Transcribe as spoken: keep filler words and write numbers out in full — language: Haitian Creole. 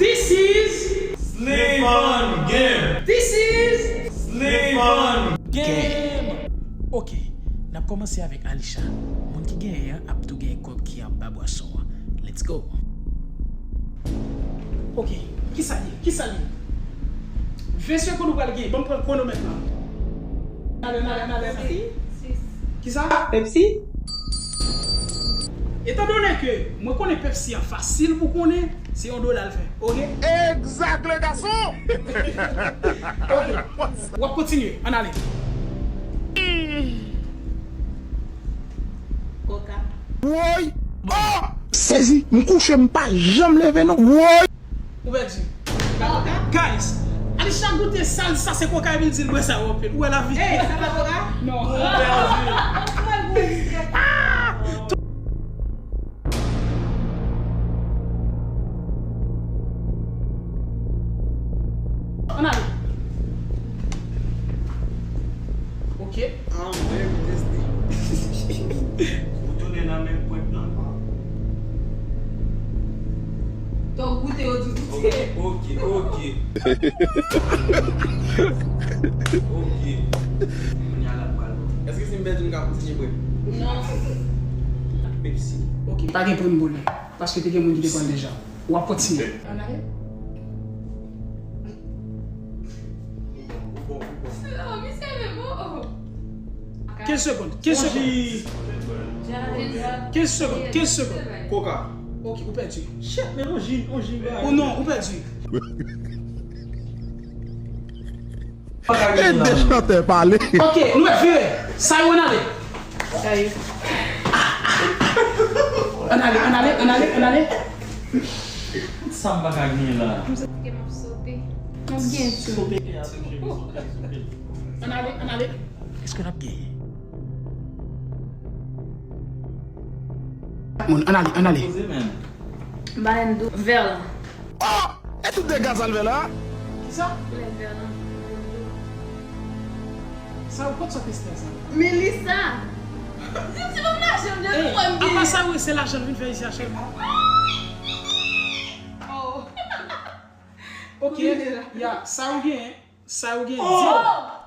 This is Sleep on Game. This is Sleep on Game. Ok, n ap kòmanse avèk Alisha. Moun ki genyen an ap tou genyen kòb ki anba bwason an. Let's go. Ok, kisa li ye? Kisa li ye? Ven segonn ou pral genyen. Ban m pran kwonomèt la. N ale, n ale, n ale, n ale. Kisa? Pepsi? Etandone ke mwen konnen Pepsi an fasil pou konnen, se yon dola l fè. Ok? Exact, le garçon! Ok. W ap kontinye. Ann ale. Koka. Woy! Oh! Sezi, m kouche, m pa janm leve non. Woy! Ou pèdi. Guys, Alisha goute sal sa, se koka epi l di l bwè sa yo anpil. Ou wè lavi. Ey, sa pa koka? Non. Ou pèdi. Ann ale. Ok. Ah, mwen, mwen teste. Ou tounen nan menm pwent lan. Tò goute, yo di goute. Ok, ok, ok. Ok. Kounye a la pral bon. Èske si m pèdi, m ka kontinye bwè? Non. Pepsi. Ok. Pa gen prim pou li. Paske te gen moun ki te pran l deja. W ap kontinye. Ann ale. Kenz segonn, kenz segonn. Kenz segonn, kenz segonn. Koka. Ok, ou pèdi. Shit, men on ji, on ji. Ou non, ou pèdi. Ede chantè pale. Ok, nou mèt vire. Sa yo, ann ale. Ann ale, ann ale, ann ale, ann ale. Sa m pa ka gen la. M santi ke m ap sote. M ap gen tou. Sote, sote, sote, sote. Ann ale, ann ale. Èske n ap genyen? Moun, ann ale, ann ale. Poze men. Balèn dou. Vè lan. Oh! E tout de gaz al vè lan? Kisa? Lè vè lan. Sa yo kot sòt Esther sa? Melissa! Di m si pa m lajan m, de tou mwen m genyen. Apa sa yo se lajan l vin fè isi a sèlman? Oh. Ok, ya, sa yo genyen, sa yo genyen. Oh!